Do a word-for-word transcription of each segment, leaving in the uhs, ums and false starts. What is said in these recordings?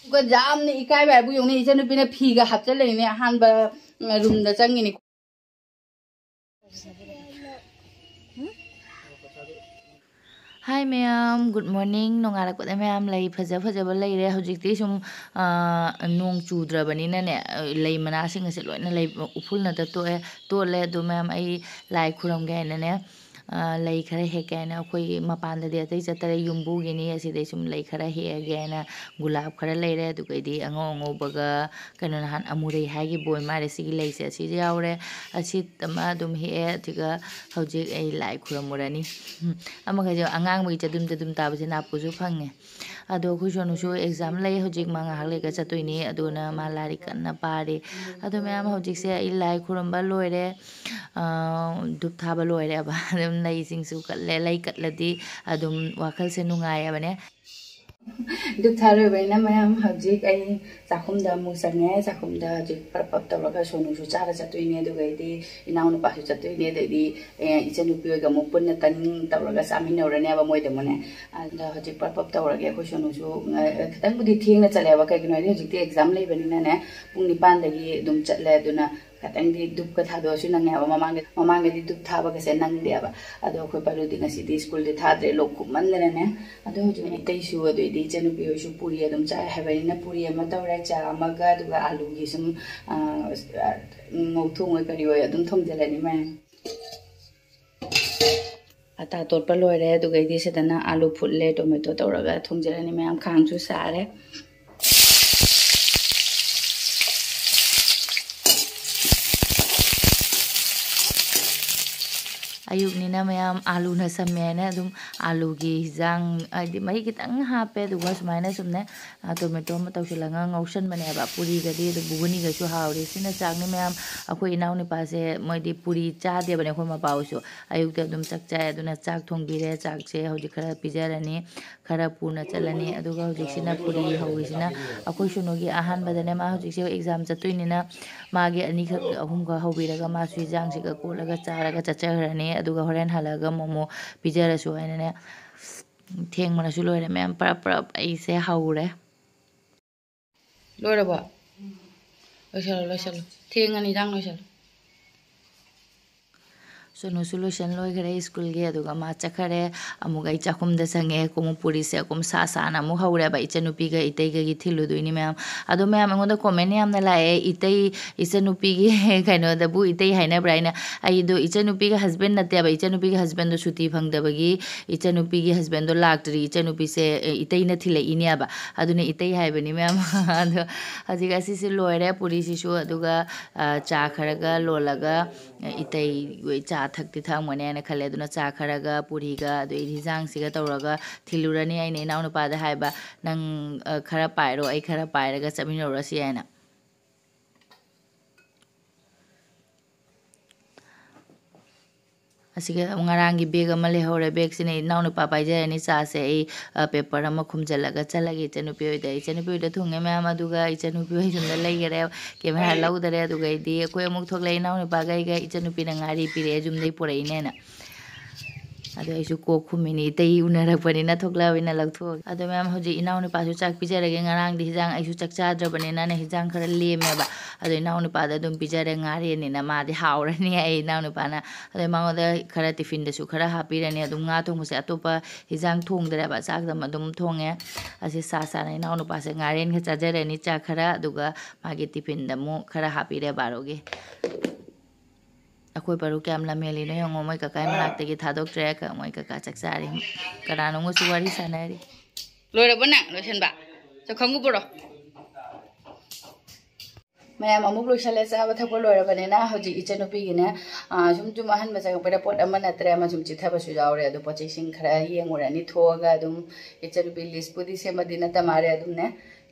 ꯑꯗꯨꯒ ꯌꯥꯝꯅ ꯏꯀꯥꯏꯕ ꯍꯥꯏꯕꯨ ꯌꯦꯡꯉꯨꯅꯦ, ꯏꯆꯟꯅꯨꯄꯤꯅ ꯐꯤꯒ ꯍꯥꯞꯆꯜꯂꯛꯏꯅꯦ ꯑꯍꯥꯟꯕ ꯔꯨꯝꯗ ꯆꯪꯉꯤꯅꯤ꯫ Hi ꯃꯌꯥꯝ, good morning꯫ ꯅꯣꯡꯉꯥꯜꯂꯛꯄꯗ ꯃꯌꯥꯝ ꯂꯩ ꯐꯖ ꯐꯖꯕ ꯂꯩꯔꯦ꯫ ꯍꯧꯖꯤꯛꯇꯤ ꯁꯨꯝ, ꯑꯥ, ꯅꯣꯡ ꯆꯨꯗ꯭ꯔꯕꯅꯤꯅꯅꯦ, ꯂꯩ ꯃꯅꯥꯁꯤꯡ ꯑꯁꯦ ꯂꯣꯏꯅ ꯂꯩ ꯎꯐꯨꯜꯅꯇ ꯇꯣꯛꯑꯦ, ꯇꯣꯠꯂꯦ꯫ ꯑꯗꯨ ꯃꯌꯥꯝ ꯑꯩ ꯂꯥꯏ ꯈꯨꯔꯝꯒꯦ ꯍꯥꯏꯅꯅꯦ, ꯑꯥ, ꯂꯩ ꯈꯔ ꯍꯦꯛꯀꯦ ꯍꯥꯏꯅ꯫ ꯑꯩꯈꯣꯏꯒꯤ ꯃꯄꯥꯟꯗꯗꯤ ꯑꯇꯩ ꯆꯠꯇꯔꯦ, ꯌꯨꯝꯕꯨꯒꯤꯅꯤ꯫ ꯑꯁꯤꯗꯩ ꯁꯨꯝ ꯂꯩ ꯈꯔ ꯍꯦꯛꯑꯒꯦ ꯍꯥꯏꯅ ꯒꯨꯂꯥꯞ ꯈꯔ ꯂꯩꯔꯦ, ꯑꯗꯨꯒꯩꯗꯤ ꯑꯉꯧ ꯑꯉꯧꯕꯒ ꯀꯩꯅꯣ, ꯅꯍꯥꯟ ꯑꯃꯨꯔꯩ ꯍꯥꯏꯒꯤꯕ ꯑꯣꯏ ꯃꯥꯜꯂꯦ꯫ ꯁꯤꯒꯤ ꯂꯩꯁꯦ ꯑꯁꯤꯁꯨ ꯌꯥꯎꯔꯦ꯫ ꯑꯁꯤ ꯑꯃ ꯑꯗꯨꯝ ꯍꯦꯛꯑꯦ꯫ ꯑꯗꯨꯒ ꯍꯧꯖꯤꯛ ꯑꯩ ꯂꯥꯏ ꯈꯨꯔꯝꯃꯨꯔꯅꯤ꯫ ꯑꯃꯈꯩꯁꯦ ꯑꯉꯥꯡꯕꯒꯤ ꯆꯗꯨꯝ ꯆꯗꯨꯝ ꯇꯥꯕꯁꯦ ꯅꯥꯄꯨꯁꯨ ꯐꯪꯉꯦ꯫ ꯑꯗꯣ ꯑꯩꯈꯣꯏ ꯁꯣꯅꯨꯁꯨ exam ꯂꯩ ꯍꯧꯖꯤꯛ, ꯃꯥ ꯉꯥꯏꯍꯥꯛ ꯂꯩꯔꯒ ꯆꯠꯇꯣꯏꯅꯦ꯫ ꯑꯗꯨꯅ ꯃꯥ ꯂꯥꯏꯔꯤꯛ ꯀꯟꯅ ꯄꯥꯔꯤ꯫ ꯑꯗꯣ ꯃꯌꯥꯝ, ꯍꯧꯖꯤꯛꯁꯦ ꯑꯩ ꯂꯥꯏ ꯈꯨꯔꯝꯕ ꯂꯣꯏꯔꯦ, ꯑꯥ, ꯙꯨꯞ ꯊꯥꯕ ꯂꯣꯏꯔꯦꯕ꯫ ꯑꯗꯨꯝ ꯂꯩꯁꯤꯡꯁꯨ ꯀꯠꯂꯦ꯫ ꯂꯩ ꯀꯠꯂꯗꯤ ꯑꯗꯨꯝ ꯋꯥꯈꯜꯁꯦ ꯅꯨꯡꯉꯥꯏꯌꯦꯕꯅꯦ꯫ ꯙꯨꯞ ꯊꯥ ꯂꯣꯏꯕꯅꯤꯅ ꯃꯌꯥꯝ, ꯍꯧꯖꯤꯛ ꯑꯩ ꯆꯥꯛꯈꯨꯝꯗ ꯑꯃꯨꯛ ꯆꯪꯉꯦ꯫ ꯆꯥꯛꯈꯨꯝꯗ ꯍꯧꯖꯤꯛ ꯄꯔꯞ ꯄꯔꯞ ꯇꯧꯔꯒ ꯁꯣꯅꯨꯁꯨ ꯆꯥꯔ ꯆꯠꯇꯣꯏꯅꯦ꯫ ꯑꯗꯨꯒ ꯑꯩꯗꯤ ꯏꯅꯥꯎꯅꯨꯄꯥꯁꯨ ꯆꯠꯇꯣꯏꯅꯦ꯫ ꯑꯗꯩꯗꯤ, ꯑꯦ, ꯏꯆꯟꯅꯨꯄꯤ ꯍꯣꯏꯒ ꯑꯃꯨꯛ ꯄꯨꯟꯅ ꯇꯟ ꯇꯧꯔꯒ ꯆꯥꯃꯤꯟꯅꯧꯔꯅꯦꯕ ꯃꯣꯏꯗ ꯑꯃꯨꯛꯅꯦ꯫ ꯑꯗ ꯍꯧꯖꯤꯛ ꯄꯔꯞ ꯄꯔꯞ ꯇꯧꯔꯒꯦ꯫ ꯑꯩꯈꯣꯏ ꯁꯣꯅꯨꯁꯨ, ꯑ, ꯈꯤꯇꯪꯕꯨꯗꯤ ꯊꯦꯡꯅ ꯆꯠꯂꯦꯕ, ꯀꯩꯒꯤꯅꯣ ꯍꯥꯏꯗꯤ ꯍꯧꯖꯤꯛꯇꯤ exam ꯂꯩꯕꯅꯤꯅꯅꯦ, ꯄꯨꯡ ꯅꯤꯄꯥꯟꯗꯒꯤ ꯑꯗꯨꯝ ꯆꯠꯂꯦ꯫ ꯑꯗꯨꯅ ꯈꯤꯇꯪꯗꯤ ꯙꯨꯞꯀ ꯊꯥꯗꯣꯛꯑꯁꯨ ꯅꯪꯉꯦꯕ꯫ ꯃꯃꯥꯡꯗ, ꯃꯃꯥꯡꯗꯗꯤ ꯙꯨꯞ ꯊꯥꯕꯒꯁꯦ ꯅꯪꯗꯦꯕ꯫ ꯑꯗꯣ ꯑꯩꯈꯣꯏ ꯄꯥꯂꯨꯗꯤ ꯉꯁꯤꯗꯤ ꯁ꯭ꯀꯨꯜꯗꯤ ꯊꯥꯗ꯭ꯔꯦ, ꯂꯣꯛ ꯈꯨꯃꯟꯗꯅꯅꯦ꯫ ꯑꯗꯣ ꯍꯧꯖꯤꯛ ꯑꯇꯩꯁꯨ, ꯑꯗꯨꯏꯗꯤ ꯏꯆꯟꯅꯨꯄꯤ ꯍꯣꯏꯁꯨ ꯄꯨꯔꯤ ꯑꯗꯨꯝ ꯆꯥꯏ ꯍꯥꯏꯕꯅꯤꯅ, ꯄꯨꯔꯤ ꯑꯃ ꯇꯧꯔꯦ, ꯆꯥ ꯑꯃꯒ, ꯑꯗꯨꯒ ꯑꯥꯂꯨꯒꯤ ꯁꯨꯝ, ꯑ, ꯉꯧꯊꯣꯡ ꯑꯣꯏ ꯀꯔꯤ ꯑꯣꯏ ꯑꯗꯨꯝ ꯊꯣꯡꯖꯤꯜꯂꯅꯤ ꯃꯌꯥꯝ꯫ ꯑꯇꯥ ꯇꯣꯠꯄ ꯂꯣꯏꯔꯦ꯫ ꯑꯗꯨꯒꯩꯗꯤ ꯁꯤꯗꯅ ꯑꯥꯂꯨ ꯐꯨꯠꯂꯦ, ꯇꯣꯃꯦꯇꯣ ꯇꯧꯔꯒ ꯊꯣꯡꯖꯤꯜꯂꯅꯤ ꯃꯌꯥꯝ꯫ ꯈꯥꯡꯁꯨ ꯁꯥꯔꯦ꯫ ꯑꯌꯨꯛꯅꯤꯅ ꯃꯌꯥꯝ ꯑꯥꯂꯨꯅ ꯁꯝꯃꯦ ꯍꯥꯏꯅ ꯑꯗꯨꯝ ꯑꯥꯂꯨꯒꯤ ꯍꯤꯟꯖꯥꯡ, ꯍꯥꯏꯗꯤ ꯃꯍꯤ ꯈꯤꯇꯪ ꯍꯥꯞꯄꯦ, ꯑꯗꯨꯒ ꯁꯨꯃꯥꯏꯅ ꯁꯨꯝꯅꯦ, ꯑ, ꯇꯣꯃꯦꯇꯣ ꯑꯃ ꯇꯧꯁꯤꯜꯂꯒ ꯉꯧꯁꯟꯕꯅꯦꯕ꯫ ꯄꯨꯔꯤꯒꯗꯤ ꯑꯗꯨꯝ ꯘꯨꯒꯅꯤꯒꯁꯨ ꯍꯥꯎꯔꯤ꯫ ꯁꯤꯅ ꯆꯥꯛꯅꯤ ꯃꯌꯥꯝ꯫ ꯑꯩꯈꯣꯏ ꯏꯅꯥꯎꯅꯨꯄꯥꯁꯦ ꯃꯣꯏꯗꯤ ꯄꯨꯔꯤ ꯆꯥꯗꯦꯕꯅꯦ, ꯑꯩꯈꯣꯏ ꯃꯄꯥ ꯍꯣꯏꯁꯨ꯫ ꯑꯌꯨꯛꯇ ꯑꯗꯨꯝ ꯆꯥꯛ ꯆꯥꯏ꯫ ꯑꯗꯨꯅ ꯆꯥꯛ ꯊꯣꯡꯕꯤꯔꯦ꯫ ꯆꯥꯛꯁꯦ ꯍꯧꯖꯤꯛ ꯈꯔ ꯄꯤꯖꯔꯅꯤ꯫ ꯈꯔ ꯄꯨꯅ ꯆꯠꯂꯅꯤ꯫ ꯑꯗꯨꯒ ꯍꯧꯖꯤꯛꯁꯤꯅ ꯄꯨꯔꯤ ꯍꯧꯔꯤꯁꯤꯅ ꯑꯩꯈꯣꯏ ꯁꯣꯅꯨꯒꯤ ꯑꯍꯥꯟꯕꯗꯅꯦ꯫ ꯃꯥ ꯍꯧꯖꯤꯛꯁꯦ exam ꯆꯠꯇꯣꯏꯅꯤꯅ ꯃꯥꯒꯤ ꯑꯅꯤꯈꯛ ꯑꯍꯨꯝꯈꯛ ꯍꯧꯕꯤꯔꯒ ꯃꯥꯁꯨ ꯍꯤꯟꯖꯥꯡꯁꯤꯒ ꯀꯣꯠꯂꯒ ꯆꯥꯔꯒ ꯆꯠꯆꯈ꯭ꯔꯅꯤ꯫ ꯑꯗꯨꯒ ꯍꯣꯔꯦꯟ ꯍꯜꯂꯛꯑꯒ ꯃꯣꯃꯣ ꯄꯤꯖꯔꯁꯨ ꯍꯥꯏꯅꯅꯦ꯫ ꯊꯦꯡꯕꯅꯁꯨ ꯂꯣꯏꯔꯦ ꯃꯌꯥꯝ, ꯄꯔꯞ ꯄꯔꯞ ꯑꯩꯁꯦ ꯍꯧꯔꯦ꯫ ꯂꯣꯏꯔꯕꯣ? ꯂꯣꯏꯁꯜꯂꯣ, ꯂꯣꯏꯁꯜꯂꯣ꯫ ꯊꯦꯡꯉꯅꯤ, ꯏꯟꯖꯥꯡ ꯂꯣꯏꯁꯜꯂꯣ꯫ ꯁꯣꯅꯨꯁꯨ ꯂꯣꯏꯁꯟ ꯂꯣꯏꯈꯔꯦ ꯁ꯭ꯀꯨꯜꯒꯤ, ꯑꯗꯨꯒ ꯃꯥ ꯆꯠꯈꯔꯦ꯫ ꯑꯃꯨꯛ ꯑꯩ ꯆꯥꯛꯈꯨꯝꯗ ꯆꯪꯉꯦ꯫ ꯀꯣꯃꯨꯄꯨꯔꯤꯁꯦ ꯑꯀꯨꯝ ꯁꯥ ꯁꯥꯅ ꯑꯃꯨꯛ ꯍꯧꯔꯦꯕ, ꯏꯆꯟꯅꯨꯄꯤꯒ ꯏꯇꯩꯒꯒꯤ ꯊꯤꯜꯂꯨꯗꯣꯏꯅꯤ ꯃꯌꯥꯝ꯫ ꯑꯗꯣ ꯃꯌꯥꯝ ꯑꯩꯉꯣꯟꯗ ꯀꯣꯃꯦꯟ ꯌꯥꯝꯅ ꯂꯥꯛꯑꯦ, ꯏꯇꯩ, ꯏꯆꯟꯅꯨꯄꯤꯒꯤ ꯀꯩꯅꯣꯗꯕꯨ ꯏꯇꯩ ꯍꯥꯏꯅꯕ꯭ꯔꯥ ꯍꯥꯏꯅ꯫ ꯑꯩꯗꯣ ꯏꯆꯟꯅꯨꯄꯤꯒ ꯍꯁꯕꯦꯟ ꯅꯠꯇꯦꯕ, ꯏꯆꯟꯅꯨꯄꯤꯒꯤ ꯍꯁꯕꯦꯟꯗꯣ ꯁꯨꯇꯤ ꯐꯪꯗꯕꯒꯤ ꯏꯆꯟꯅꯨꯄꯤꯒꯤ ꯍꯁꯕꯦꯟꯗꯣ ꯂꯥꯛꯇ꯭ꯔꯤ, ꯏꯆꯟꯅꯨꯄꯤꯁꯦ, ꯑꯦ, ꯏꯇꯩꯅ ꯊꯤꯜꯂꯛꯏꯅꯦꯕ꯫ ꯑꯗꯨꯅ ꯏꯇꯩ ꯍꯥꯏꯕꯅꯤ ꯃꯌꯥꯝ꯫ ꯑꯗꯣ ꯍꯧꯖꯤꯛ ꯑꯁꯤꯁꯦ ꯂꯣꯏꯔꯦ, ꯄꯨꯔꯤꯁꯤꯁꯨ, ꯑꯗꯨꯒ, ꯑ, ꯆꯥ ꯈꯔꯒ ꯂꯣꯜꯂꯒ, ꯑ, ꯏꯇꯩ ꯍꯣꯏ ꯆꯥ ꯊꯛꯇꯤ ꯊꯛꯑꯝꯒꯅꯤ ꯍꯥꯏꯅ ꯈꯜꯂꯦ꯫ ꯑꯗꯨꯅ ꯆꯥ ꯈꯔꯒ ꯄꯨꯔꯤꯒ ꯑꯗꯨ ꯍꯤꯟꯖꯥꯡꯁꯤꯒ ꯇꯧꯔꯒ ꯊꯤꯜꯂꯨꯔꯅꯤ꯫ ꯑꯩꯅ ꯏꯅꯥꯎꯅꯨꯄꯥꯗ ꯍꯥꯏꯕ, "ꯅꯪ, ꯑ, ꯈꯔ ꯄꯥꯏꯔꯣ, ꯑꯩ ꯈꯔ ꯄꯥꯏꯔꯒ ꯆꯠꯃꯤꯟꯅꯧꯔꯁꯤ" ꯍꯥꯏꯅ꯫ ꯑꯁꯤꯒ ꯉꯔꯥꯡꯒꯤ ꯕꯦꯒ ꯑꯃ ꯂꯩꯍꯧꯔꯦ꯫ ꯕꯦꯒꯁꯤꯅ ꯏꯅꯥꯎꯅꯨꯄꯥ ꯄꯥꯏꯖꯔꯅꯤ꯫ ꯆꯥꯁꯦ ꯑꯩ, ꯑ, ꯄꯦꯄꯔ ꯑꯃ ꯈꯨꯝꯖꯤꯜꯂꯒ ꯆꯠꯂꯒꯦ ꯏꯆꯟꯅꯨꯄꯤ ꯍꯣꯏꯗ꯫ ꯏꯆꯟꯅꯨꯄꯤ ꯍꯣꯏꯗ ꯊꯨꯡꯉꯦ ꯃꯌꯥꯝ, ꯑꯗꯨꯒ ꯏꯆꯟꯅꯨꯄꯤ ꯍꯣꯏ ꯌꯨꯝꯗ ꯂꯩꯈꯔꯦ꯫ ꯀꯦꯃꯦꯔꯥ ꯂꯧꯗꯔꯦ꯫ ꯑꯗꯨꯒꯩꯗꯤ ꯑꯩꯈꯣꯏ ꯑꯃꯨꯛ ꯊꯣꯛꯂꯛꯑꯦ ꯏꯅꯥꯎꯅꯨꯄꯥꯒ ꯑꯩꯒ꯫ ꯏꯆꯟꯅꯨꯄꯤꯅ ꯉꯥꯔꯤ ꯄꯤꯔꯛꯑꯦ, ꯌꯨꯝꯗꯩ ꯄꯨꯔꯛꯏꯅꯦꯅ꯫ ꯑꯗꯣ ꯑꯩꯁꯨ ꯀꯣꯛ ꯈꯨꯝꯃꯤꯅꯤ, ꯏꯇꯩ ꯎꯅꯔꯛꯄꯅꯤꯅ ꯊꯣꯛꯂꯛꯑꯕꯅꯤꯅ ꯂꯧꯊꯣꯛꯑꯒꯦ꯫ ꯑꯗꯣ ꯃꯌꯥꯝ, ꯍꯧꯖꯤꯛ ꯏꯅꯥꯎꯅꯨꯄꯥꯁꯨ ꯆꯥꯛ ꯄꯤꯖꯔꯒꯦ꯫ ꯉꯔꯥꯡꯗꯤ ꯍꯤꯟꯖꯥꯡ ꯑꯩꯁꯨ ꯆꯥꯛ ꯆꯥꯗ꯭ꯔꯕꯅꯤꯅꯅꯦ ꯍꯤꯟꯖꯥꯡ ꯈꯔ ꯂꯦꯝꯃꯦꯕ꯫ ꯑꯗꯣ ꯏꯅꯥꯎꯅꯨꯄꯥꯗ ꯑꯗꯨꯝ ꯄꯤꯖꯔꯦ, ꯉꯥꯔꯦꯟꯅꯤꯅ ꯃꯥꯗꯤ ꯍꯥꯎꯔꯅꯤ ꯑꯩ ꯏꯅꯥꯎꯅꯨꯄꯥꯅ꯫ ꯑꯗꯣ ꯃꯉꯣꯟꯗ ꯈꯔ ꯇꯤꯐꯤꯟꯗꯁꯨ ꯈꯔ ꯍꯥꯞꯄꯤꯔꯅꯤ꯫ ꯑꯗꯨꯝ ꯉꯥ ꯊꯣꯡꯕꯁꯦ ꯑꯇꯣꯞꯄ ꯍꯤꯟꯖꯥꯡ ꯊꯣꯡꯗ꯭ꯔꯦꯕ, ꯆꯥꯛꯇ ꯑꯗꯨꯝ ꯊꯣꯡꯉꯦ꯫ ꯑꯁꯤ ꯆꯥ ꯆꯥꯅ ꯏꯅꯥꯎꯅꯨꯄꯥꯁꯦ ꯉꯥꯔꯦꯟꯒ ꯆꯥꯖꯔꯅꯤ ꯆꯥꯛ ꯈꯔ, ꯑꯗꯨꯒ ꯃꯥꯒꯤ ꯇꯤꯐꯤꯟꯗ ꯑꯃꯨꯛ ꯈꯔ ꯍꯥꯞꯄꯤꯔꯦ ꯕꯥꯔꯣꯒꯤ꯫ ꯑꯩꯈꯣꯏ ꯕꯥꯔꯣ ꯀꯌꯥꯝ ꯂꯝꯍꯦꯜꯂꯤꯅꯣ ꯌꯦꯡꯉꯣ, ꯃꯣꯏ ꯀꯀꯥ ꯃꯅꯥꯛꯇꯒꯤ ꯊꯥꯗꯣꯛꯇ꯭ꯔꯦ꯫ ꯀ-, ꯃꯣꯏ ꯀꯀꯥ ꯆꯥꯛ ꯆꯥꯔꯤ, ꯀꯅꯥꯅꯣꯝꯒꯁꯨ ꯋꯥꯔꯤ ꯁꯥꯟꯅꯔꯤ꯫ ꯂꯣꯏꯔꯕꯣ ꯅꯪ ꯂꯣꯏꯁꯟꯕ? ꯆꯥꯛꯈꯨꯝꯒ ꯄꯨꯔꯣ꯫ ꯃꯌꯥꯝ ꯑꯃꯨꯛ ꯂꯣꯏꯁꯜꯂꯦ, ꯆꯥꯕ ꯊꯛꯄ ꯂꯣꯏꯔꯕꯅꯤꯅ ꯍꯧꯖꯤꯛ ꯏꯆꯟꯅꯨꯄꯤꯒꯤꯅꯦ, ꯑꯥ, ꯁꯨꯝ ꯁꯨꯝ ꯑꯍꯟꯕ ꯆꯪꯉꯛꯄꯗ ꯄꯣꯠ ꯑꯃ ꯅꯠꯇ꯭ꯔꯦ ꯑꯃ ꯁꯨꯝ ꯆꯤꯠꯊꯕꯁꯨ ꯌꯥꯎꯔꯦ꯫ ꯑꯗꯣ ꯄꯣꯠ ꯆꯩꯁꯤꯡ ꯈꯔ ꯌꯦꯡꯉꯨꯔꯅꯤ ꯊꯣꯛꯑꯒ꯫ ꯑꯗꯨꯝ ꯏꯆꯟꯅꯨꯄꯤ ꯂꯤꯁꯄꯨꯗꯤ ꯁꯦꯝꯕꯗꯤ ꯅꯠꯇ ꯃꯥꯜꯂꯦ꯫ ꯑꯗꯨꯝꯅꯦ,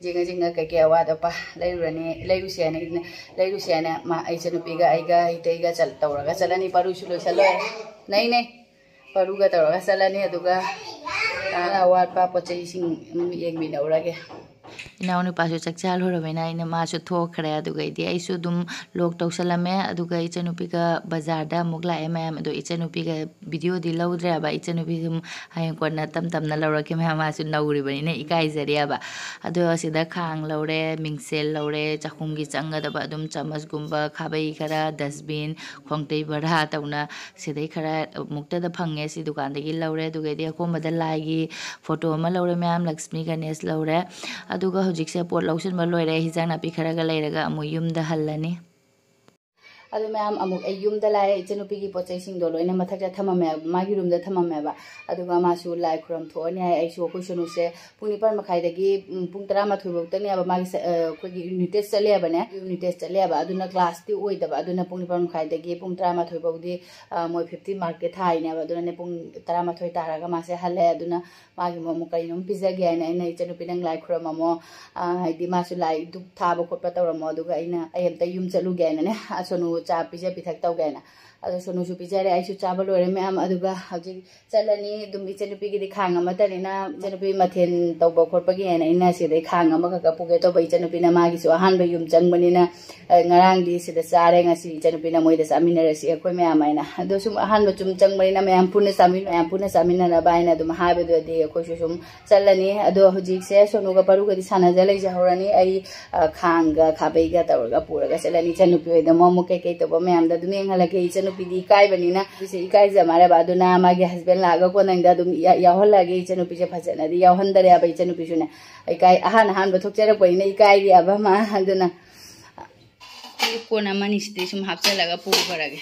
ꯌꯦꯡꯉ ꯌꯦꯡꯉ ꯀꯩꯀꯩ ꯑꯋꯥꯠ ꯑꯄꯥ ꯂꯩꯔꯨꯔꯅꯤ, ꯂꯩꯔꯨꯁꯦ ꯍꯥꯏꯅ, ꯂꯩꯔꯨꯁꯦ ꯍꯥꯏꯅ ꯃꯥ, ꯏꯆꯟꯅꯨꯄꯤꯒ ꯑꯩꯒ ꯏꯇꯩꯒ ꯆꯠ-, ꯇꯧꯔꯒ ꯆꯠꯂꯅꯤ꯫ ꯄꯥꯔꯨꯁꯨ ꯂꯣꯏꯁꯜꯂꯣꯏ꯫ ꯅꯩ, ꯅꯩ꯫ ꯄꯥꯔꯨꯒ ꯇꯧꯔꯒ ꯆꯠꯂꯅꯤ꯫ ꯑꯗꯨꯒ ꯑꯋꯥꯠꯄ ꯄꯣꯠ ꯆꯩꯁꯤꯡ ꯑꯗꯨꯝ ꯌꯦꯡꯃꯤꯟꯅꯧꯔꯒꯦ꯫ ꯏꯅꯥꯎꯅꯨꯄꯥꯁꯨ ꯆꯥꯛ ꯆꯥ ꯂꯣꯏꯔꯕꯅꯤꯅ ꯑꯩꯅ, ꯃꯥꯁꯨ ꯊꯣꯛꯈ꯭ꯔꯦ꯫ ꯑꯗꯨꯒꯩꯗꯤ ꯑꯩꯁꯨ ꯑꯗꯨꯝ vlog ꯇꯧꯁꯜꯂꯝꯃꯦ꯫ ꯑꯗꯨꯒ ꯏꯆꯟꯅꯨꯄꯤꯒ ꯕꯖꯥꯔꯗ ꯑꯃꯨꯛ ꯂꯥꯛꯑꯦ ꯃꯌꯥꯝ꯫ ꯑꯗꯣ ꯏꯆꯟꯅꯨꯄꯤꯒ videoꯗꯤ ꯂꯧꯗ꯭ꯔꯦꯕ꯫ ꯏꯆꯟꯅꯨꯄꯤ ꯑꯗꯨꯝ ꯍꯌꯦꯡ ꯀꯣꯟꯅ ꯇꯞ ꯇꯞꯅ ꯂꯧꯔꯛꯀꯦ ꯃꯌꯥꯝ, ꯃꯥꯁꯨ ꯅꯧꯔꯤꯕꯅꯤꯅ ꯏꯀꯥꯏꯖꯔꯦꯕ꯫ ꯑꯗꯣ ꯑꯁꯤꯗ ꯈꯥꯡ ꯂꯧꯔꯦ, ꯃꯤꯡꯁꯦꯜ ꯂꯧꯔꯦ, ꯆꯥꯛꯈꯨꯝꯒꯤ ꯆꯪꯒꯗꯕ ꯑꯗꯨꯝ ꯆꯥꯃꯁꯒꯨꯝꯕ, ꯈꯥꯕꯩ ꯈꯔ, dustbin, ꯈꯣꯡꯇꯩ ꯕꯣꯔꯥ ꯇꯧꯅ ꯁꯤꯗꯩ ꯈꯔ ꯃꯨꯛꯇꯗ ꯐꯪꯉꯦ, ꯁꯤ ꯗꯨꯀꯥꯟꯗꯒꯤ ꯂꯧꯔꯦ꯫ ꯑꯗꯨꯒꯩꯗꯤ ꯑꯀꯣꯟꯕꯗ ꯂꯥꯏꯒꯤ photo ꯑꯃ ꯂꯧꯔꯦ ꯃꯌꯥꯝ, ꯂꯛꯁꯃꯤ ꯒꯅꯦꯁ ꯂꯧꯔꯦ꯫ ꯑꯗꯨꯒ ꯍꯧꯖꯤꯛꯁꯦ ꯄꯣꯠ ꯂꯧꯁꯤꯟꯕ ꯂꯣꯏꯔꯦ, ꯍꯤꯟꯖꯥꯡ ꯅꯥꯄꯤ ꯈꯔꯒ ꯂꯩꯔꯒ ꯑꯃꯨꯛ ꯌꯨꯝꯗ ꯍꯜꯂꯅꯤ꯫ ꯑꯗꯨ ꯃꯌꯥꯝ ꯑꯃꯨꯛ ꯑꯩ ꯌꯨꯝꯗ ꯂꯥꯛꯑꯦ, ꯏꯆꯟꯅꯨꯄꯤꯒꯤ ꯄꯣꯠ ꯆꯩꯁꯤꯡꯗꯣ ꯂꯣꯏꯅ ꯃꯊꯛꯇ ꯊꯝꯃꯝꯃꯦ, ꯃꯥꯒꯤ roomꯗ ꯊꯝꯃꯝꯃꯦꯕ꯫ ꯑꯗꯨꯒ ꯃꯥꯁꯨ ꯂꯥꯏ ꯈꯨꯔꯝ ꯊꯣꯛꯑꯅꯤ ꯍꯥꯏ꯫ ꯑꯩꯁꯨ ꯑꯩꯈꯣꯏ ꯁꯣꯅꯨꯁꯦ ꯄꯨꯡ ꯅꯤꯄꯥꯟ ꯃꯈꯥꯏꯗꯒꯤ, ꯎꯝ, ꯄꯨꯡ ꯇꯔꯥꯃꯥꯊꯣꯏ ꯐꯥꯎꯇꯅꯦꯕ ꯃꯥꯒꯤ ꯁ-, ꯑ, ꯑꯩꯈꯣꯏꯒꯤ unit test ꯆꯠꯂꯦꯕꯅꯦ, unit test ꯆꯠꯂꯦꯕ꯫ ꯑꯗꯨꯅ classꯇꯤ ꯑꯣꯏꯗꯕ꯫ ꯑꯗꯨꯅ ꯄꯨꯡ ꯅꯤꯄꯥꯟ ꯃꯈꯥꯏꯗꯒꯤ ꯄꯨꯡ ꯇꯔꯥꯃꯥꯊꯣꯏ ꯐꯥꯎꯗꯤ, ꯑ, ꯃꯣꯏ fifty markꯀꯤ ꯊꯥꯏꯅꯦꯕ꯫ ꯑꯗꯨꯅꯅꯦ ꯄꯨꯡ ꯇꯔꯥꯃꯥꯊꯣꯏ ꯇꯥꯔꯒ ꯃꯥꯁꯦ ꯍꯜꯂꯦ꯫ ꯑꯗꯨꯅ ꯃꯥꯒꯤ ꯑꯃꯨꯛ ꯀꯩꯅꯣꯝ ꯄꯤꯖꯒꯦ ꯍꯥꯏꯅ ꯑꯩꯅ, "ꯏꯆꯟꯅꯨꯄꯤ ꯅꯪ ꯂꯥꯏ ꯈꯨꯔꯝꯃꯝꯃꯣ, ꯑ, ꯍꯥꯏꯗꯤ ꯃꯥꯁꯨ ꯂꯥꯏ ꯙꯨꯞ ꯊꯥꯕ ꯈꯣꯠꯄ ꯇꯧꯔꯝꯃꯣ, ꯑꯗꯨꯒ ꯑꯩꯅ, ꯑꯩ ꯑꯝꯇ ꯌꯨꯝ ꯆꯠꯂꯨꯒꯦ" ꯍꯥꯏꯅꯅꯦ, ꯑ, ꯁꯣꯅꯨ ꯆꯥ ꯄꯤꯖ ꯄꯤꯊꯛ ꯇꯧꯒꯦ ꯍꯥꯏꯅ꯫ ꯑꯗꯣ ꯁꯣꯅꯨꯁꯨ ꯄꯤꯖꯔꯦ, ꯑꯩꯁꯨ ꯆꯥꯕ ꯂꯣꯏꯔꯦ ꯃꯌꯥꯝ꯫ ꯑꯗꯨꯒ ꯍꯧꯖꯤꯛ ꯆꯠꯂꯅꯤ꯫ ꯑꯗꯨꯝ ꯏꯆꯟꯅꯨꯄꯤꯒꯤꯗꯤ ꯈꯥꯡ ꯑꯃꯠꯇꯅꯤꯅ, ꯏꯆꯟꯅꯨꯄꯤ ꯃꯊꯦꯜ ꯇꯧꯕ ꯈꯣꯠꯄꯒꯤ ꯍꯥꯏꯅ ꯑꯩꯅ ꯁꯤꯗꯩ ꯈꯥꯡ ꯑꯃꯈꯛꯀ ꯄꯨꯒꯦ ꯇꯧꯕ꯫ ꯏꯆꯟꯅꯨꯄꯤꯅ ꯃꯥꯒꯤꯁꯨ ꯑꯍꯥꯟꯕ ꯌꯨꯝ ꯆꯪꯕꯅꯤꯅ, ꯑ, ꯉꯔꯥꯡꯗꯤ ꯁꯤꯗ ꯆꯥꯔꯦ, ꯉꯁꯤ ꯏꯆꯟꯅꯨꯄꯤꯅ ꯃꯣꯏꯗ ꯆꯥꯃꯤꯟꯅꯔꯁꯤ ꯑꯩꯈꯣꯏ ꯃꯌꯥꯝ ꯍꯥꯏꯅ꯫ ꯑꯗꯣ ꯁꯨꯝ ꯑꯍꯥꯟꯕ ꯁꯨꯝ ꯆꯪꯕꯅꯤꯅ ꯃꯌꯥꯝ ꯄꯨꯟꯅ ꯆꯥꯃꯤꯟ-, ꯃꯌꯥꯝ ꯄꯨꯟꯅ ꯆꯥꯃꯤꯟꯅꯅꯕ ꯍꯥꯏꯅ ꯑꯗꯨꯝ ꯍꯥꯏꯕꯗꯨꯗꯤ ꯑꯩꯈꯣꯏꯁꯨ ꯁꯨꯝ ꯆꯠꯂꯅꯤ꯫ ꯑꯗꯣ ꯍꯧꯖꯤꯛꯁꯦ ꯁꯣꯅꯨꯒ ꯄꯔꯨꯒꯗꯤ ꯁꯥꯟꯅꯖ ꯂꯩꯖꯍꯧꯔꯅꯤ꯫ ꯑꯩ, ꯑ, ꯈꯥꯡꯒ ꯈꯥꯕꯩꯒ ꯇꯧꯔꯒ ꯄꯨꯔꯒ ꯆꯠꯂꯅꯤ꯫ ꯏꯆꯟꯅꯨꯄꯤ ꯍꯣꯏꯗ ꯑꯃꯨꯛ ꯑꯃꯨꯛ ꯀꯩꯀꯩ ꯇꯧꯕ ꯃꯌꯥꯝꯗꯣ ꯑꯗꯨꯝ ꯌꯦꯡꯍꯜꯂꯛꯀꯦ꯫ ꯏꯆꯟꯅꯨꯄꯤꯗꯤ ꯏꯀꯥꯏꯕꯅꯤꯅ, ꯏꯆꯦ ꯏꯀꯥꯏꯖ ꯃꯥꯜꯂꯦꯕ꯫ ꯑꯗꯨꯅ ꯃꯥꯒꯤ husband ꯂꯥꯛꯑꯒ ꯀꯣꯟꯅ ꯑꯗꯨꯝ ꯌꯥ-, ꯌꯥꯎꯍꯜꯂꯛꯑꯒꯦ꯫ ꯏꯆꯟꯅꯨꯄꯤꯁꯦ ꯐꯖꯅꯗꯤ ꯌꯥꯎꯍꯟꯗꯔꯦꯕ꯫ ꯏꯆꯟꯅꯨꯄꯤꯁꯨꯅꯦ ꯏꯀꯥꯏ, ꯑꯍꯥꯟ ꯑꯍꯥꯟꯕ ꯊꯣꯛꯆꯔꯛꯄꯅꯤꯅ ꯏꯀꯥꯏꯔꯤꯑꯕ ꯃꯥ꯫ ꯑꯗꯨꯅ ꯀꯣꯟ ꯑꯃꯅꯤ ꯁꯤꯗꯩ ꯁꯨꯝ ꯍꯥꯞꯆꯤꯜꯂꯒ ꯄꯨꯈ꯭ꯔꯒꯦ꯫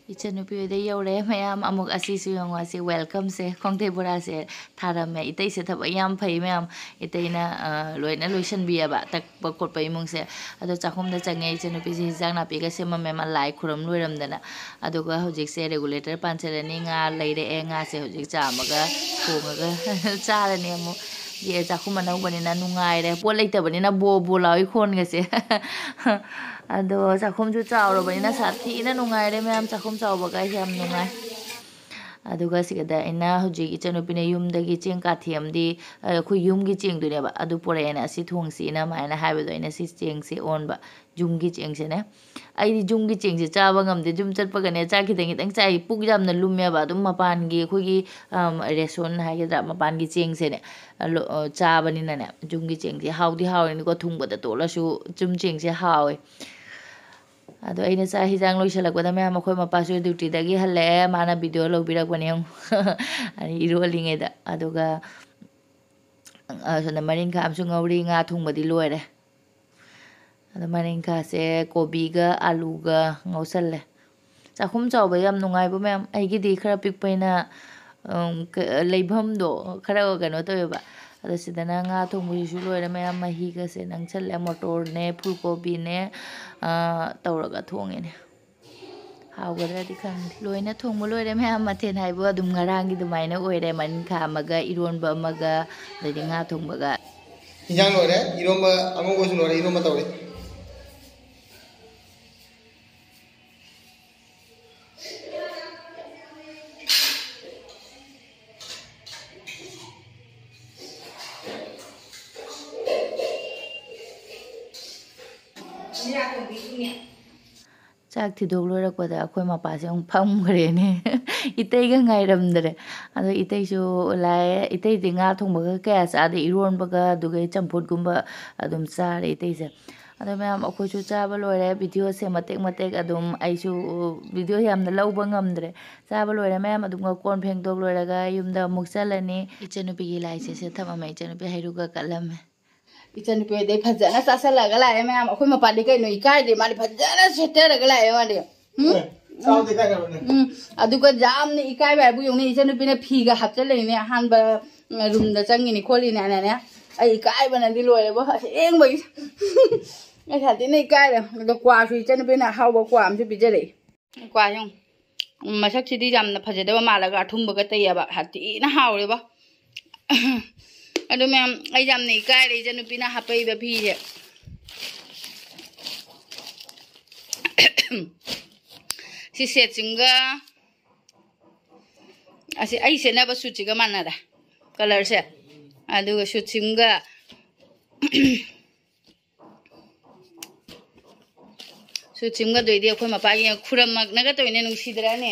ꯏꯆꯟꯅꯨꯄꯤ ꯍꯣꯏꯗ ꯌꯧꯔꯦ ꯃꯌꯥꯝ꯫ ꯑꯃꯨꯛ ꯑꯁꯤꯁꯨ ꯌꯦꯡꯉꯣ, ꯑꯁꯤ welcomeꯁꯦ, ꯈꯣꯡꯇꯩ ꯕꯣꯔꯥꯁꯦ ꯊꯥꯔꯝꯃꯦ꯫ ꯏꯇꯩꯁꯦ ꯊꯕꯛ ꯌꯥꯝ ꯐꯩ ꯃꯌꯥꯝ꯫ ꯏꯇꯩꯅ, ꯑ, ꯂꯣꯏꯅ ꯂꯣꯏꯁꯤꯟꯕꯤꯑꯕ, ꯇꯛꯄ ꯈꯣꯠꯄ ꯏꯃꯨꯡꯁꯦ꯫ ꯑꯗꯣ ꯆꯥꯛꯈꯨꯝꯗ ꯆꯪꯉꯦ, ꯏꯆꯟꯅꯨꯄꯤꯁꯦ ꯍꯤꯟꯖꯥꯡ ꯅꯥꯄꯤꯒ ꯁꯦꯝꯃꯝꯃꯦ, ꯃꯥ ꯂꯥꯏ ꯈꯨꯔꯝ ꯂꯣꯏꯔꯝꯗꯅ꯫ ꯑꯗꯨꯒ ꯍꯧꯖꯤꯛꯁꯦ regulator ꯄꯥꯟꯁꯤꯜꯂꯅꯤ꯫ ꯉꯥ ꯂꯩꯔꯛꯑꯦ, ꯉꯥꯁꯦ ꯍꯧꯖꯤꯛ ꯆꯥꯝꯃꯒ ꯊꯣꯡꯉꯒ ꯆꯥꯔꯅꯤ ꯑꯃꯨꯛ꯫ ꯌꯦ, ꯆꯥꯛꯈꯨꯝ ꯑꯅꯧꯕꯅꯤꯅ ꯅꯨꯡꯉꯥꯏꯔꯦ, ꯄꯣꯠ ꯂꯩꯇꯕꯅꯤꯅ ꯕꯣ ꯕꯣ ꯂꯥꯎꯏ ꯈꯣꯟꯒꯁꯦ꯫ ꯑꯗꯣ ꯆꯥꯛꯈꯨꯝꯁꯨ ꯆꯥꯎꯔꯕꯅꯤꯅ ꯁꯥꯊꯤꯅ ꯅꯨꯡꯉꯥꯏꯔꯦ ꯃꯌꯥꯝ, ꯆꯥꯛꯈꯨꯝ ꯆꯥꯎꯕꯒ ꯌꯥꯝ ꯅꯨꯡꯉꯥꯏ꯫ ꯑꯗꯨꯒ ꯁꯤꯗ ꯑꯩꯅ ꯍꯧꯖꯤꯛ ꯏꯆꯟꯅꯨꯄꯤꯅ ꯌꯨꯝꯗꯒꯤ ꯆꯦꯡ ꯀꯥꯊꯤ ꯑꯃꯗꯤ, ꯑ, ꯑꯩꯈꯣꯏ ꯌꯨꯝꯒꯤ ꯆꯦꯡꯗꯨꯅꯦꯕ, ꯑꯗꯨ ꯄꯨꯔꯛꯑꯦꯅ, ꯑꯁꯤ ꯊꯣꯡꯁꯤꯅ ꯑꯗꯨꯃꯥꯏꯅ ꯍꯥꯏꯕꯗꯣ, ꯑꯩꯅ ꯁꯤ ꯆꯦꯡꯁꯦ ꯑꯣꯟꯕ, ꯌꯨꯝꯒꯤ ꯆꯦꯡꯁꯤꯅꯦ꯫ ꯑꯩꯗꯤ ꯌꯨꯝꯒꯤ ꯆꯦꯡꯁꯦ ꯆꯥꯕ ꯉꯝꯗꯦ꯫ ꯌꯨꯝ ꯆꯠꯄꯒꯅꯦ, ꯆꯥꯛ ꯈꯤꯇꯪ ꯈꯤꯇꯪ ꯆꯥꯏ꯫ ꯄꯨꯛ ꯌꯥꯝꯅ ꯂꯨꯝꯃꯦꯕ꯫ ꯑꯗꯨꯝ ꯃꯄꯥꯟꯒꯤ ꯑꯩꯈꯣꯏꯒꯤ, ꯑꯝ, ꯔꯦꯁꯣꯟ ꯍꯥꯏꯒꯗ꯭ꯔꯥ, ꯃꯄꯥꯟꯒꯤ ꯆꯦꯡꯁꯦꯅꯦ, ꯑ, ꯂꯣ-, ꯑ, ꯆꯥꯕꯅꯤꯅꯅꯦ, ꯌꯨꯝꯒꯤ ꯆꯦꯡꯁꯦ ꯍꯥꯎꯗꯤ ꯍꯥꯎꯔꯤꯅꯤꯀꯣ, ꯊꯨꯝꯒꯗ ꯇꯣꯠꯂꯁꯨ ꯌꯨꯝ ꯆꯦꯡꯁꯦ ꯍꯥꯎꯋꯦ꯫ ꯑꯗꯣ ꯑꯩꯅ ꯆꯥꯛ ꯍꯤꯟꯖꯥꯡ ꯂꯣꯏꯁꯤꯜꯂꯛꯄꯗ, ꯃꯌꯥꯝ, ꯑꯩꯈꯣꯏ ꯃꯄꯥꯁꯨ ꯗ꯭ꯌꯨꯇꯤꯗꯒꯤ ꯍꯜꯂꯛꯑꯦ꯫ ꯃꯥꯅ ꯚꯤꯗꯤꯑꯣ ꯂꯧꯕꯤꯔꯛꯄꯅꯦ ꯌꯦꯡꯉꯨ꯫ ꯑꯩ ꯏꯔꯣꯜꯂꯤꯉꯩꯗ꯫ ꯑꯗꯨꯒ, ꯑ, ꯁꯣꯝꯗ ꯃꯔꯤꯡꯈꯥ ꯑꯃꯁꯨ ꯉꯧꯔꯤ, ꯉꯥ ꯊꯣꯡꯕꯗꯤ ꯂꯣꯏꯔꯦ꯫ ꯑꯗꯣ ꯃꯔꯤꯡꯈꯥꯁꯦ ꯀꯣꯕꯤꯒ ꯑꯂꯨꯒ ꯉꯧꯁꯜꯂꯦ꯫ ꯆꯥꯛꯈꯨꯝ ꯆꯥꯎꯕ ꯌꯥꯝ ꯅꯨꯡꯉꯥꯏꯕ, ꯃꯌꯥꯝ꯫ ꯑꯩꯒꯤꯗꯤ ꯈꯔ ꯄꯤꯛꯄꯅꯤꯅ, ꯎꯝ, ꯀ-, ꯂꯩꯐꯝꯗꯣ ꯈꯔ ꯀꯩꯅꯣ ꯇꯧꯋꯦꯕ꯫ ꯑꯗꯣ ꯁꯤꯗꯅ ꯉꯥ ꯊꯣꯡꯕꯁꯤꯁꯨ ꯂꯣꯏꯔꯦ, ꯃꯌꯥꯝ꯫ ꯃꯍꯤꯒꯁꯦ ꯅꯪꯁꯜꯂꯦ, ꯃꯣꯇꯣꯔꯅꯦ, ꯐꯨꯜ ꯀꯣꯕꯤꯅꯦ, ꯑ, ꯇꯧꯔꯒ ꯊꯣꯡꯉꯤꯅꯦ꯫ ꯍꯥꯎꯒꯗ꯭ꯔꯗꯤ ꯈꯪꯗꯦ꯫ ꯂꯣꯏꯅ ꯊꯣꯡꯕ ꯂꯣꯏꯔꯦ, ꯃꯌꯥꯝ꯫ ꯃꯊꯦꯜ ꯍꯥꯏꯕꯨ ꯑꯗꯨꯝ ꯉꯔꯥꯡꯒꯤ ꯑꯗꯨꯃꯥꯏꯅ ꯑꯣꯏꯔꯦ꯫ ꯃꯔꯤꯡꯈꯥ ꯑꯃꯒ, ꯏꯔꯣꯟꯕ ꯑꯃꯒ, ꯑꯗꯩꯗꯤ ꯉꯥ ꯊꯣꯡꯕꯒ꯫ ꯏꯟꯖꯥꯡ ꯂꯣꯏꯔꯦ, ꯏꯔꯣꯝꯕ ꯑꯉꯧꯕꯁꯨ ꯂꯣꯏꯔꯦ, ꯏꯔꯣꯝꯕ ꯇꯧꯔꯦ꯫ ꯆꯥꯛ ꯊꯤꯗꯣꯛ ꯂꯣꯏꯔꯛꯄꯗ ꯑꯩꯈꯣꯏ ꯃꯄꯥꯁꯦ ꯑꯃꯨꯛ ꯐꯝꯈ꯭ꯔꯦꯅꯦ꯫ ꯏꯇꯩꯒ ꯉꯥꯏꯔꯝꯗ꯭ꯔꯦ꯫ ꯑꯗꯣ ꯏꯇꯩꯁꯨ ꯂꯥꯛꯑꯦ꯫ ꯏꯇꯩꯗꯤ ꯉꯥ ꯊꯣꯡꯕꯒ ꯀꯌꯥ ꯆꯥꯗꯦ, ꯏꯔꯣꯟꯕꯒ ꯑꯗꯨꯒ ꯆꯝꯐꯨꯠꯀꯨꯝꯕ ꯑꯗꯨꯝ ꯆꯥꯔꯦ ꯏꯇꯩꯁꯦ꯫ ꯑꯗꯣ ꯃꯌꯥꯝ, ꯑꯩꯈꯣꯏꯁꯨ ꯆꯥꯕ ꯂꯣꯏꯔꯦ꯫ ꯚꯤꯗꯤꯑꯣꯁꯦ ꯃꯇꯦꯛ ꯃꯇꯦꯛ ꯑꯗꯨꯝ, ꯑꯩꯁꯨ ꯚꯤꯗꯤꯑꯣ ꯌꯥꯝꯅ ꯂꯧꯕ ꯉꯝꯗ꯭ꯔꯦ꯫ ꯆꯥꯕ ꯂꯣꯏꯔꯦ ꯃꯌꯥꯝ, ꯑꯗꯨꯒ ꯀꯣꯟ ꯐꯦꯡꯗꯣꯛ ꯂꯣꯏꯔꯒ ꯌꯨꯝꯗ ꯑꯃꯨꯛ ꯆꯠꯂꯅꯤ꯫ ꯏꯆꯟꯅꯨꯄꯤꯒꯤ ꯂꯥꯏꯁꯦ ꯁꯦ ꯊꯝꯃꯝꯃꯦ, ꯏꯆꯟꯅꯨꯄꯤ ꯍꯩꯔꯨꯛꯀ ꯀꯠꯂꯝꯃꯦ꯫ ꯏꯆꯟꯅꯨꯄꯤ ꯍꯣꯏꯗꯩ ꯐꯖꯅ ꯆꯥꯁꯜꯂꯒ ꯂꯥꯛꯑꯦ ꯃꯌꯥꯝ꯫ ꯑꯩꯈꯣꯏ ꯃꯄꯥꯗꯤ ꯀꯩꯅꯣ ꯏꯀꯥꯏꯗꯦ, ꯃꯥꯗꯤ ꯐꯖꯅ ꯁꯦꯠꯊꯔꯒ ꯂꯥꯛꯑꯦ ꯃꯥꯗꯤ꯫ ꯎꯝ? ꯑꯦ, ꯆꯥꯎꯗꯦ ꯀꯥꯏ ꯇꯧꯕꯅꯦ? ꯎꯝ, ꯑꯗꯨꯒ ꯌꯥꯝꯅ ꯏꯀꯥꯏꯕ ꯍꯥꯏꯕꯨ ꯌꯦꯡꯉꯨꯅꯦ, ꯏꯆꯟꯅꯨꯄꯤꯅ ꯐꯤꯒ ꯍꯥꯞꯆꯜꯂꯛꯏꯅꯦ ꯑꯍꯥꯟꯕ, ꯎꯝ, ꯔꯨꯝꯗ ꯆꯪꯉꯤꯅꯤ ꯈꯣꯠꯂꯤꯅꯦꯅꯅꯦ꯫ ꯑꯩ ꯏꯀꯥꯏꯕꯅꯗꯤ ꯂꯣꯏꯔꯦꯕꯣ, ꯑꯁꯦꯡꯕꯒꯤ꯫ ꯑꯩ ꯁꯥꯊꯤꯅ ꯏꯀꯥꯏꯔꯦ꯫ ꯑꯗꯣ ꯀ꯭ꯋꯥꯁꯨ ꯏꯆꯟꯅꯨꯄꯤꯅ ꯑꯍꯥꯎꯕ ꯀ꯭ꯋꯥ ꯑꯃꯁꯨ ꯄꯤꯖꯔꯛꯏ꯫ ꯀ꯭ꯋꯥ ꯌꯦꯡꯉꯨ꯫ ꯎꯝ, ꯃꯁꯛꯁꯤꯗꯤ ꯌꯥꯝꯅ ꯐꯖꯗꯕ ꯃꯥꯜꯂꯒ ꯑꯊꯨꯝꯕꯒ ꯇꯩꯌꯦꯕ꯫ ꯁꯥꯊꯤꯅ ꯍꯥꯎꯔꯦꯕꯣ꯫ ꯑꯗꯣ ꯃꯌꯥꯝ, ꯑꯩ ꯌꯥꯝꯅ ꯏꯀꯥꯏꯔꯦ ꯏꯆꯟꯅꯨꯄꯤꯅ ꯍꯥꯞꯄꯛꯏꯕ ꯐꯤꯁꯦ꯫ ꯁꯤ ꯁꯦꯠꯁꯤꯃꯒ ꯑꯁꯤ ꯑꯩ ꯁꯦꯠꯅꯕ ꯁꯨꯠꯁꯤꯒ ꯃꯥꯟꯅꯔꯦ ꯀꯂꯔꯁꯦ꯫ ꯑꯗꯨꯒ ꯁꯨꯠꯁꯤꯝꯒ ꯁꯨꯠꯁꯤꯝꯒꯗꯣꯏꯗꯤ ꯑꯩꯈꯣꯏ ꯃꯄꯥꯒꯤ ꯈꯨꯔꯝꯃꯛꯅꯒ ꯇꯧꯏꯅꯦ, ꯅꯨꯡꯁꯤꯗ꯭ꯔꯥꯅꯦ?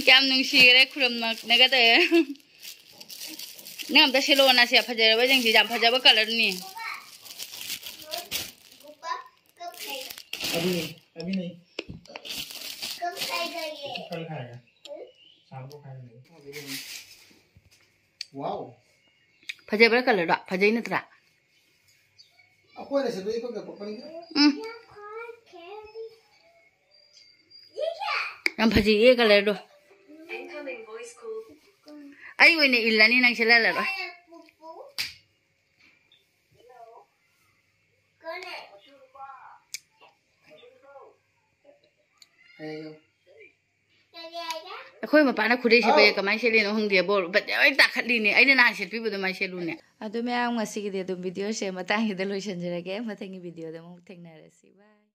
ꯀꯌꯥꯝ ꯅꯨꯡꯁꯤꯈ꯭ꯔꯦ, ꯈꯨꯔꯝꯃꯛꯅꯒ ꯇꯧꯋꯦ꯫ ꯅꯪ ꯑꯝꯇ ꯁꯦꯠꯂꯛꯑꯣ, ꯅꯁꯦ ꯐꯖꯔꯕ ꯌꯦꯡꯁꯤ, ꯌꯥꯝ ꯐꯖꯕ ꯀꯂꯔꯅꯤ꯫ अभी नहीं, अभी नहीं। कल खाएगा। शाम को खाएगा। वाओ। ꯐꯖꯕ꯭ꯔꯥ ꯀꯂꯔꯗꯣ? ꯐꯖꯩ ꯅꯠꯇ꯭ꯔꯥ? ꯑꯩꯈꯣꯏꯅ ꯁꯤꯗ ꯏꯄꯛꯇ ꯄꯛꯄꯅꯤ꯫ ꯎꯝ꯫ ꯌꯥꯝ ꯐꯖꯩꯌꯦ ꯀꯂꯔꯗꯣ꯫ ꯑꯩ ꯑꯣꯏꯅ ꯏꯜꯂꯅꯤ, ꯅꯪ ꯁꯦꯠꯍꯜꯂꯔꯣꯏ꯫ ꯑꯩꯈꯣꯏ ꯃꯄꯥꯅ ꯈꯨꯗꯩ ꯁꯦꯠꯄꯁꯦ ꯀꯃꯥꯏꯅ ꯁꯦꯠꯂꯤꯅꯣ ꯈꯪꯗꯦ, ꯕꯣꯜ ꯐꯖꯅ ꯇꯥꯈꯠꯂꯤꯅꯦ꯫ ꯑꯩꯅ ꯅꯍꯥꯟ ꯁꯦꯠꯄꯤꯕꯗꯣ ꯑꯗꯨꯃꯥꯏꯅ ꯁꯦꯠꯂꯨꯅꯦ꯫ ꯑꯗꯣ ꯃꯌꯥꯝ, ꯉꯁꯤꯒꯤꯗꯤ ꯑꯗꯨꯝ ꯚꯤꯗꯤꯑꯣꯁꯦ ꯃꯇꯥꯡꯁꯤꯗ ꯂꯣꯏꯁꯤꯟꯖꯔꯒꯦ꯫ ꯃꯊꯪꯒꯤ ꯚꯤꯗꯤꯑꯣꯗ ꯑꯃꯨꯛ ꯊꯦꯡꯅꯔꯁꯤ꯫ ꯕꯥꯏ꯫